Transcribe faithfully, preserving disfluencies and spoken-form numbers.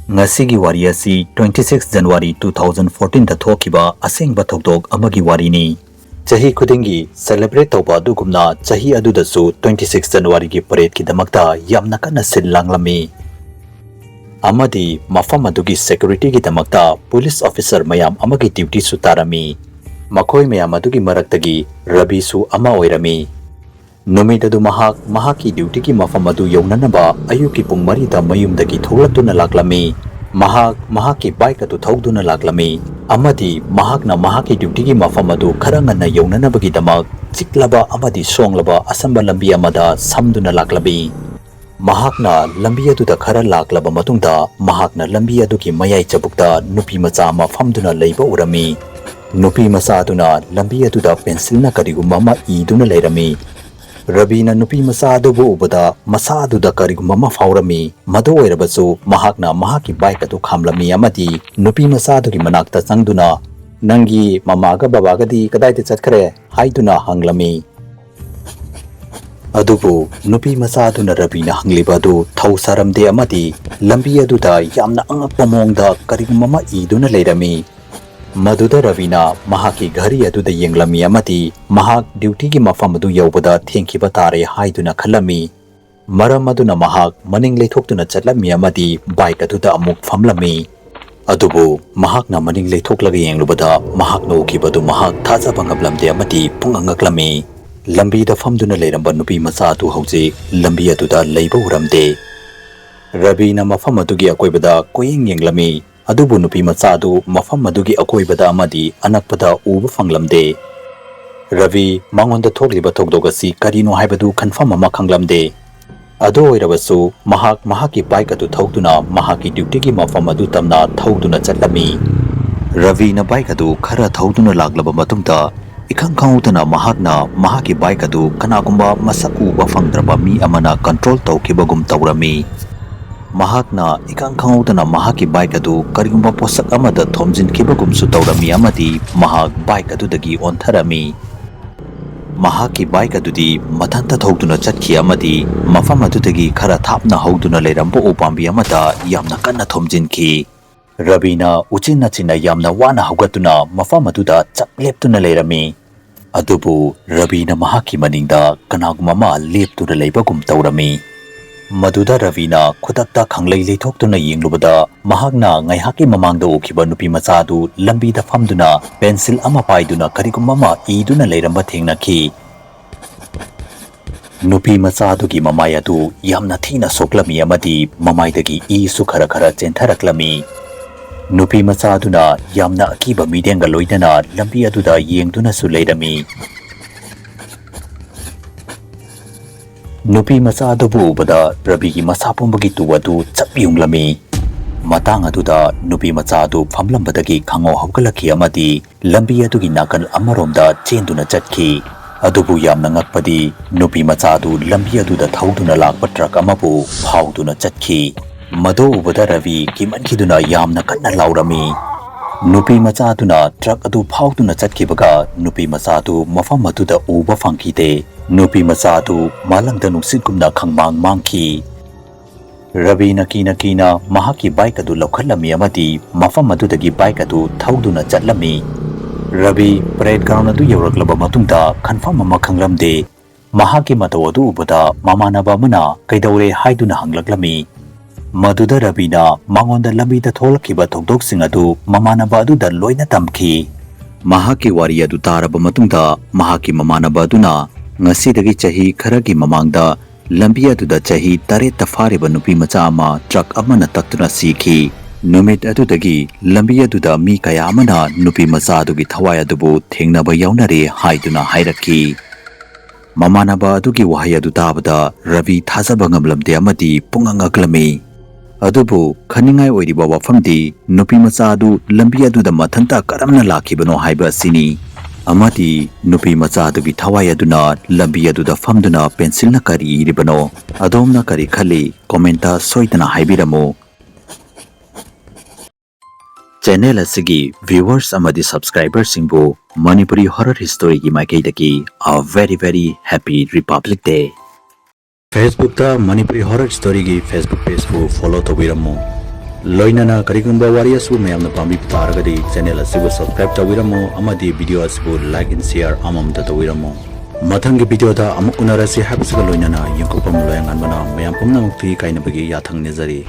ꯉꯁꯤꯒꯤ ꯋꯥꯔꯤ ꯑꯁꯤ twenty six January two thousand fourteen ꯗ ꯊꯣꯛꯈꯤꯕ ꯑꯁꯦꯡꯕ ꯊꯧꯗꯣꯛ ꯑꯃꯒꯤ ꯋꯥꯔꯤꯅꯤ꯫ ꯆꯍꯤ ꯈꯨꯗꯤꯡꯒꯤ celebrate ꯇꯧꯕ ꯑꯗꯨꯒꯨꯝꯅ ꯆꯍꯤ ꯑꯗꯨꯗꯁꯨ twenty six January ꯒꯤ parade ꯀꯤꯗꯃꯛꯇ ꯌꯥꯝꯅ ꯀꯟꯅ ꯁꯤꯜ ꯂꯥꯡꯂꯝꯃꯤ꯫ ꯑꯃꯗꯤ ꯃꯐꯝ ꯑꯗꯨꯒꯤ security ꯒꯤꯗꯃꯛꯇ police officer ꯃꯌꯥꯝ ꯑꯃꯒꯤ duty ꯁꯨ ꯇꯥꯔꯝꯃꯤ꯫ ꯃꯈꯣꯏ ꯃꯌꯥꯝ ꯑꯗꯨꯒꯤ ꯃꯔꯛꯇꯒꯤ ꯔꯕꯤꯁꯨ ꯑꯃ ꯑꯣꯏꯔꯝꯃꯤ꯫ ꯅꯨꯃꯤꯠ ꯑꯗꯨ ꯃꯍꯥꯛ ꯃꯍꯥꯛꯀꯤ duty ꯒꯤ ꯃꯐꯝ ꯑꯗꯨ ꯌꯧꯅꯅꯕ ꯑꯌꯨꯛꯀꯤ ꯄꯨꯡ ꯃꯔꯤꯗ ꯃꯌꯨꯝꯗꯒꯤ ꯊꯣꯛꯂꯛꯇꯨꯅ ꯂꯥꯛꯂꯝꯃꯤ꯫ ꯃꯍꯥꯛ ꯃꯍꯥꯛꯀꯤ bike ꯑꯗꯨ ꯊꯧꯗꯨꯅ ꯂꯥꯛꯂꯝꯃꯤ ꯑꯃꯗꯤ ꯃꯍꯥꯛꯅ ꯃꯍꯥꯛꯀꯤ duty ꯒꯤ ꯃꯐꯝ ꯑꯗꯨ ꯈꯔ ꯉꯟꯅ ꯌꯧꯅꯅꯕꯒꯤꯗꯃꯛ ꯆꯤꯛꯂꯕ ꯑꯃꯗꯤ ꯁꯣꯡꯂꯕ ꯑꯁꯝꯕ ꯂꯝꯕꯤ ꯑꯃꯗ ꯁꯝꯗꯨꯅ ꯂꯥꯛꯂꯝꯃꯤ꯫ ꯃꯍꯥꯛꯅ ꯂꯝꯕꯤ ꯑꯗꯨꯗ ꯈꯔ ꯂꯥꯛꯂꯕ ꯃꯇꯨꯡꯗ ꯃꯍꯥꯛꯅ ꯂꯝꯕꯤ ꯑꯗꯨꯒꯤ ꯃꯌꯥꯏ ꯆꯕꯨꯛꯇ ꯅꯨꯄꯤ ꯃꯆꯥ ꯑꯃ ꯐꯝꯗꯨꯅ ꯂꯩꯕ ꯎꯔꯝꯃꯤ꯫ ꯅꯨꯄꯤ ꯃꯆꯥ ꯑꯗꯨꯅ ꯂꯝꯕꯤ ꯑꯗꯨꯗ pencil ꯅ ꯀꯔꯤꯒꯨꯝꯕ ꯑꯃ ꯏꯗꯨꯅ ꯂꯩꯔꯝꯃꯤ꯫ ꯔꯕꯤꯅ ꯅꯨꯄꯤ ꯃꯆꯥ ꯑꯗꯨꯕꯨ ꯎꯕꯗ ꯃꯁꯥ ꯑꯗꯨꯗ ꯀꯔꯤꯒꯨꯝꯕ ꯑꯃ ꯐꯥꯎꯔꯝꯃꯤ꯫ ꯃꯗꯨ ꯑꯣꯏꯔꯕꯁꯨ ꯃꯍꯥꯛꯅ ꯃꯍꯥꯛꯀꯤ bike ꯑꯗꯨ ꯈꯥꯝꯂꯝꯃꯤ ꯑꯃꯗꯤ ꯅꯨꯄꯤ ꯃꯆꯥ ꯑꯗꯨꯒꯤ ꯃꯅꯥꯛꯇ ꯆꯪꯗꯨꯅ, "ꯅꯪꯒꯤ ꯃꯃꯥꯒ ꯕꯕꯥꯒꯗꯤ ꯀꯗꯥꯏꯗ ꯆꯠꯈ꯭ꯔꯦ?" ꯍꯥꯏꯗꯨꯅ ꯍꯪꯂꯝꯃꯤ꯫ ꯑꯗꯨꯕꯨ ꯅꯨꯄꯤ ꯃꯆꯥ ꯑꯗꯨꯅ ꯔꯕꯤꯅ ꯍꯪꯂꯤꯕ ꯑꯗꯨ ꯊꯧ ꯁꯥꯔꯝꯗꯦ ꯑꯃꯗꯤ ꯂꯝꯕꯤ ꯑꯗꯨꯗ ꯌꯥꯝꯅ ꯑꯉꯛꯄ ꯃꯑꯣꯡꯗ ꯀꯔꯤꯒꯨꯝꯕ ꯑꯃ ꯏꯗꯨꯅ ꯂꯩꯔꯝꯃꯤ꯫ ꯃꯗꯨꯗ ꯔꯕꯤꯅ ꯃꯍꯥꯛꯀꯤ ꯘꯔꯤ ꯑꯗꯨꯗ ꯌꯦꯡꯂꯝꯃꯤ ꯑꯃꯗꯤ ꯃꯍꯥꯛ duty ꯒꯤ ꯃꯐꯝ ꯑꯗꯨ ꯌꯧꯕꯗ ꯊꯦꯡꯈꯤꯕ ꯇꯥꯔꯦ ꯍꯥꯏꯗꯨꯅ ꯈꯜꯂꯝꯃꯤ꯫ ꯃꯔꯝ ꯑꯗꯨꯅ ꯃꯍꯥꯛ ꯃꯅꯤꯡ ꯂꯩꯊꯣꯛꯇꯨꯅ ꯆꯠꯂꯝꯃꯤ ꯑꯃꯗꯤ bike ꯑꯗꯨꯗ ꯑꯃꯨꯛ ꯐꯝꯂꯝꯃꯤ꯫ ꯑꯗꯨꯕꯨ ꯃꯍꯥꯛꯅ ꯃꯅꯤꯡ ꯂꯩꯊꯣꯛꯂꯒ ꯌꯦꯡꯂꯨꯕꯗ ꯃꯍꯥꯛꯅ ꯎꯈꯤꯕꯗꯨ ꯃꯍꯥꯛ ꯊꯥꯖꯕ ꯉꯝꯂꯝꯗꯦ ꯑꯃꯗꯤ ꯄꯨꯡꯉꯛ ꯉꯛꯂꯝꯃꯤ꯫ ꯂꯝꯕꯤꯗ ꯐꯝꯗꯨꯅ ꯂꯩꯔꯝꯕ ꯅꯨꯄꯤ ꯃꯆꯥ ꯑꯗꯨ ꯍꯧꯖꯤꯛ ꯂꯝꯕꯤ ꯑꯗꯨꯗ ꯂꯩꯕ ꯎꯔꯝꯗꯦ꯫ ꯔꯕꯤꯅ ꯃꯐꯝ ꯑꯗꯨꯒꯤ ꯑꯀꯣꯏꯕꯗ ꯀꯣꯏꯌꯦꯡ ꯌꯦꯡꯂꯝꯃꯤ, ꯑꯗꯨꯕꯨ ꯅꯨꯄꯤ ꯃꯆꯥ ꯑꯗꯨ ꯃꯐꯝ ꯑꯗꯨꯒꯤ ꯑꯀꯣꯏꯕꯗ ꯑꯃꯗꯤ ꯑꯅꯛꯄꯗ ꯎꯕ ꯐꯪꯂꯝꯗꯦ꯫ ꯔꯕꯤ ꯃꯉꯣꯟꯗ ꯊꯣꯛꯂꯤꯕ ꯊꯧꯗꯣꯛ ꯑꯁꯤ ꯀꯔꯤꯅꯣ ꯍꯥꯏꯕꯗꯨ confirm ꯑꯃ ꯈꯪꯂꯝꯗꯦ꯫ ꯑꯗꯨ ꯑꯣꯏꯔꯕꯁꯨ ꯃꯍꯥꯛ ꯃꯍꯥꯛꯀꯤ bike ꯑꯗꯨ ꯊꯧꯗꯨꯅ ꯃꯍꯥꯛꯀꯤ duty ꯒꯤ ꯃꯐꯝ ꯑꯗꯨ ꯇꯝꯅ ꯊꯧꯗꯨꯅ ꯆꯠꯂꯝꯃꯤ꯫ ꯔꯕꯤꯅ bike ꯑꯗꯨ ꯈꯔ ꯊꯧꯗꯨꯅ ꯂꯥꯛꯂꯕ ꯃꯇꯨꯡꯗ, ꯏꯈꯪ ꯈꯪꯍꯧꯗꯅ ꯃꯍꯥꯛꯅ ꯃꯍꯥꯛꯀꯤ bike ꯑꯗꯨ ꯀꯅꯥꯒꯨꯝꯕ ꯃꯁꯛ ꯎꯕ ꯐꯪꯗ꯭ꯔꯕ ꯃꯤ ꯑꯃꯅ control ꯇꯧꯈꯤꯕꯒꯨꯝ ꯇꯧꯔꯝꯃꯤ꯫ ꯃꯍꯥꯛꯅ ꯏꯈꯪ ꯈꯪꯍꯧꯗꯅ ꯃꯍꯥꯛꯀꯤ bike ꯑꯗꯨ ꯀꯔꯤꯒꯨꯝꯕ ꯄꯣꯠꯁꯛ ꯑꯃꯗ ꯊꯣꯝꯖꯤꯟꯈꯤꯕꯒꯨꯝꯁꯨ ꯇꯧꯔꯝꯃꯤ ꯑꯃꯗꯤ ꯃꯍꯥꯛ bike ꯑꯗꯨꯗꯒꯤ ꯑꯣꯟꯊꯔꯝꯃꯤ꯫ ꯃꯍꯥꯛꯀꯤ ꯕꯥꯏꯛ ꯑꯗꯨꯗꯤ ꯃꯊꯟꯇ ꯊꯧꯗꯨꯅ ꯆꯠꯈꯤ ꯑꯃꯗꯤ ꯃꯐꯝ ꯑꯗꯨꯗꯒꯤ ꯈꯔ ꯊꯥꯞꯅ ꯍꯧꯗꯨꯅ ꯂꯩꯔꯝꯕ ꯎꯄꯥꯝꯕꯤ ꯑꯃꯗ ꯌꯥꯝꯅ ꯀꯟꯅ ꯊꯣꯝꯖꯤꯟꯈꯤ꯫ ꯔꯕꯤꯅ ꯎꯆꯤꯟ ꯅꯥꯆꯤꯟꯅ ꯌꯥꯝꯅ ꯋꯥꯅ ꯍꯧꯒꯠꯇꯨꯅ ꯃꯐꯝ ꯑꯗꯨꯗ ꯆꯞ ꯂꯦꯞꯇꯨꯅ ꯂꯩꯔꯝꯃꯤ꯫ ꯑꯗꯨꯕꯨ ꯔꯕꯤꯅ ꯃꯍꯥꯛꯀꯤ ꯃꯅꯤꯡꯗ ꯀꯅꯥꯒꯨꯝꯕ ꯑꯃ ꯂꯦꯞꯇꯨꯅ ꯂꯩꯕꯒꯨꯝ ꯇꯧꯔꯝꯃꯤ꯫ ꯃꯗꯨꯗ ꯔꯕꯤꯅ ꯈꯨꯗꯛꯇ ꯈꯪꯂꯩ ꯂꯩꯊꯣꯛꯇꯨꯅ ꯌꯦꯡꯂꯨꯕꯗ, ꯃꯍꯥꯛꯅ ꯉꯥꯏꯍꯥꯛꯀꯤ ꯃꯃꯥꯡꯗ ꯎꯈꯤꯕ ꯅꯨꯄꯤ ꯃꯆꯥ ꯑꯗꯨ ꯂꯝꯕꯤꯗ ꯐꯝꯗꯨꯅ ꯄꯦꯟꯁꯤꯜ ꯑꯃ ꯄꯥꯏꯗꯨꯅ ꯀꯔꯤꯒꯨꯝꯕ ꯑꯃ ꯏꯗꯨꯅ ꯂꯩꯔꯝꯕ ꯊꯦꯡꯅꯈꯤ꯫ ꯅꯨꯄꯤ ꯃꯆꯥ ꯑꯗꯨꯒꯤ ꯃꯃꯥꯏ ꯑꯗꯨ ꯌꯥꯝꯅ ꯊꯤꯅ ꯁꯣꯛꯂꯝꯃꯤ ꯑꯃꯗꯤ ꯃꯃꯥꯏꯗꯒꯤ ꯏꯁꯨ ꯈꯔ ꯈꯔ ꯆꯦꯟꯊꯔꯛꯂꯝꯃꯤ꯫ ꯅꯨꯄꯤ ꯃꯆꯥ ꯑꯗꯨꯅ ꯌꯥꯝꯅ ꯑꯀꯤꯕ ꯃꯤꯠꯌꯦꯡꯒ ꯂꯣꯏꯅꯅ ꯂꯝꯕꯤ ꯑꯗꯨꯗ ꯌꯦꯡꯗꯨꯅꯁꯨ ꯂꯩꯔꯝꯃꯤ꯫ ꯅꯨꯄꯤ ꯃꯆꯥ ꯑꯗꯨꯕꯨ ꯎꯕꯗ ꯔꯕꯤꯒꯤ ꯃꯁꯥ ꯄꯨꯝꯕꯒꯤ ꯇꯨ ꯑꯗꯨ ꯆꯞ ꯌꯨꯡꯂꯝꯃꯤ꯫ ꯃꯇꯥꯡ ꯑꯗꯨꯗ ꯅꯨꯄꯤ ꯃꯆꯥ ꯑꯗꯨ ꯐꯝꯂꯝꯕꯗꯒꯤ ꯈꯪꯍꯧ ꯍꯧꯒꯠꯂꯛꯈꯤ ꯑꯃꯗꯤ ꯂꯝꯕꯤ ꯑꯗꯨꯒꯤ ꯅꯥꯀꯜ ꯑꯃꯔꯣꯝꯗ ꯆꯦꯟꯗꯨꯅ ꯆꯠꯈꯤ꯫ ꯑꯗꯨꯕꯨ ꯌꯥꯝꯅ ꯉꯛꯄꯗꯤ, ꯅꯨꯄꯤ ꯃꯆꯥ ꯑꯗꯨ ꯂꯝꯕꯤ ꯑꯗꯨꯗ ꯊꯧꯗꯨꯅ ꯂꯥꯛꯄ ꯇ꯭ꯔꯛ ꯑꯃꯕꯨ ꯐꯥꯎꯗꯨꯅ ꯆꯠꯈꯤ꯫ ꯃꯗꯨ ꯎꯕꯗ ꯔꯕꯤ ꯀꯤꯃꯟꯈꯤꯗꯨꯅ ꯌꯥꯝꯅ ꯀꯟꯅ ꯂꯥꯎꯔꯝꯃꯤ꯫ ꯅꯨꯄꯤ ꯃꯆꯥ ꯑꯗꯨꯅ ꯇ꯭ꯔꯛ ꯑꯗꯨ ꯐꯥꯎꯗꯨꯅ ꯆꯠꯈꯤꯕꯒ ꯅꯨꯄꯤ ꯃꯆꯥ ꯑꯗꯨ ꯃꯐꯝ ꯑꯗꯨꯗ ꯎꯕ ꯐꯪꯈꯤꯗꯦ꯫ ꯅꯨꯄꯤ ꯃꯆꯥ ꯑꯗꯨ ꯃꯥꯂꯪꯗ ꯅꯨꯡꯁꯤꯠꯀꯨꯝꯅ ꯈꯪꯃꯥꯡ ꯃꯥꯡꯈꯤ꯫ ꯔꯕꯤꯅ ꯀꯤꯅ ꯀꯤꯅ ꯃꯍꯥꯛꯀꯤ ꯕꯥꯏꯛ ꯑꯗꯨ ꯂꯧꯈꯠꯂꯝꯃꯤ ꯑꯃꯗꯤ ꯃꯐꯝ ꯑꯗꯨꯗꯒꯤ ꯕꯥꯏꯛ ꯑꯗꯨ ꯊꯧꯗꯨꯅ ꯆꯠꯂꯝꯃꯤ꯫ ꯔꯕꯤ ꯄꯔꯦꯗ ꯒ꯭ꯔꯥꯎꯟ ꯑꯗꯨ ꯌꯧꯔꯛꯂꯕ ꯃꯇꯨꯡꯗ ꯈꯟꯐꯝ ꯑꯃ ꯈꯪꯂꯝꯗꯦ꯫ ꯃꯍꯥꯛꯀꯤ ꯃꯇꯧ ꯑꯗꯨ ꯎꯕꯗ ꯃꯃꯥꯟꯅꯕ ꯑꯃꯅ "ꯀꯩꯗꯧꯔꯦ?" ꯍꯥꯏꯗꯨꯅ ꯍꯪꯂꯛꯂꯝꯃꯤ꯫ ꯃꯗꯨꯗ ꯔꯕꯤꯅ ꯃꯉꯣꯟꯗ ꯂꯝꯕꯤꯗ ꯊꯣꯛꯂꯛꯈꯤꯕ ꯊꯧꯗꯣꯛꯁꯤꯡ ꯑꯗꯨ ꯃꯃꯥꯟꯅꯕ ꯑꯗꯨꯗ ꯂꯣꯏꯅ ꯇꯝꯈꯤ꯫ ꯃꯍꯥꯛꯀꯤ ꯋꯥꯔꯤ ꯑꯗꯨ ꯇꯥꯔꯕ ꯃꯇꯨꯡꯗ ꯃꯍꯥꯛꯀꯤ ꯃꯃꯥꯟꯅꯕ ꯑꯗꯨꯅ ꯉꯁꯤꯗꯒꯤ ꯆꯍꯤ ꯈꯔꯒꯤ ꯃꯃꯥꯡꯗ ꯂꯝꯕꯤ ꯑꯗꯨꯗ ꯆꯍꯤ ꯇꯔꯦꯠꯇ ꯐꯥꯔꯤꯕ ꯅꯨꯄꯤ ꯃꯆꯥ ꯑꯃ ꯇ꯭ꯔꯛ ꯑꯃꯅ ꯇꯛꯇꯨꯅ ꯁꯤꯈꯤ꯫ ꯅꯨꯃꯤꯠ ꯑꯗꯨꯗꯒꯤ ꯂꯝꯕꯤ ꯑꯗꯨꯗ ꯃꯤ ꯀꯌꯥ ꯑꯃꯅ ꯅꯨꯄꯤ ꯃꯆꯥ ꯑꯗꯨꯒꯤ ꯊꯋꯥꯏ ꯑꯗꯨꯕꯨ ꯊꯦꯡꯅꯕ ꯌꯥꯎꯅꯔꯦ ꯍꯥꯏꯗꯨꯅ ꯍꯥꯏꯔꯛꯈꯤ꯫ ꯃꯃꯥꯟꯅꯕ ꯑꯗꯨꯒꯤ ꯋꯥꯍꯩ ꯑꯗꯨ ꯇꯥꯕꯗ ꯔꯕꯤ ꯊꯥꯖꯕ ꯉꯝꯂꯝꯗꯦ ꯑꯃꯗꯤ ꯄꯨꯡꯉꯛ ꯉꯛꯂꯝꯃꯤ꯫ ꯑꯗꯨꯕꯨ ꯈꯟꯅꯤꯡꯉꯥꯏ ꯑꯣꯏꯔꯤꯕ ꯋꯥꯐꯝꯗꯤ ꯅꯨꯄꯤ ꯃꯆꯥ ꯑꯗꯨ ꯂꯝꯕꯤ ꯑꯗꯨꯗ ꯃꯊꯟꯇ ꯀꯔꯝꯅ ꯂꯥꯛꯈꯤꯕꯅꯣ ꯍꯥꯏꯕ ꯑꯁꯤꯅꯤ꯫ ꯑꯃꯗꯤ ꯅꯨꯄꯤ ꯃꯆꯥ ꯑꯗꯨꯒꯤ ꯊꯋꯥꯏ ꯑꯗꯨꯅ ꯂꯝꯕꯤ ꯑꯗꯨꯗ ꯐꯝꯗꯨꯅ ꯄꯦꯟꯁꯤꯜꯅ ꯀꯔꯤ ꯏꯔꯤꯕꯅꯣ? ꯑꯗꯣꯝꯅ ꯀꯔꯤ ꯈꯜꯂꯤ? ꯀꯣꯃꯦꯟꯇ ꯁꯣꯏꯗꯅ ꯍꯥꯏꯕꯤꯔꯝꯃꯨ꯫ ꯆꯦꯅꯦꯜ ꯑꯁꯤꯒꯤ viewers ꯑꯃꯗꯤ subscriberꯁꯤꯡꯕꯨ ꯃꯅꯤꯄꯨꯔꯤ horror historyꯒꯤ ꯃꯥꯏꯀꯩꯗꯒꯤ a very very happy Republic Day꯫ Facebookꯇ Manipuri horror historyꯒꯤ Facebook pageꯄꯨ follow ꯇꯧꯕꯤꯔꯝꯃꯨ꯫ ꯂꯣꯏꯅꯅ ꯀꯔꯤꯒꯨꯝꯕ ꯋꯥꯔꯤ ꯑꯁꯤꯕꯨ ꯃꯌꯥꯝꯅ ꯄꯥꯝꯕꯤꯕ ꯇꯥꯔꯒꯗꯤ channel ꯑꯁꯤꯕꯨ subscribe ꯇꯧꯕꯤꯔꯝꯃꯨ ꯑꯃꯗꯤ video ꯑꯁꯤꯕꯨ like and share ꯑꯃꯃꯝꯇ ꯇꯧꯕꯤꯔꯝꯃꯨ꯫ ꯃꯊꯪꯒꯤ videoꯗ ꯑꯃꯨꯛ ꯎꯅꯔꯁꯤ ꯍꯥꯏꯕꯁꯤꯒ ꯂꯣꯏꯅꯅ ꯌꯦꯡꯊꯣꯛꯐꯝ ꯂꯣꯌꯥꯉꯥꯟꯕꯅ ꯃꯌꯥꯝ ꯄꯨꯝꯅꯃꯛꯇ ꯀꯥꯏꯅꯕꯒꯤ ꯌꯥꯊꯪ ꯅꯤꯖꯔꯤ꯫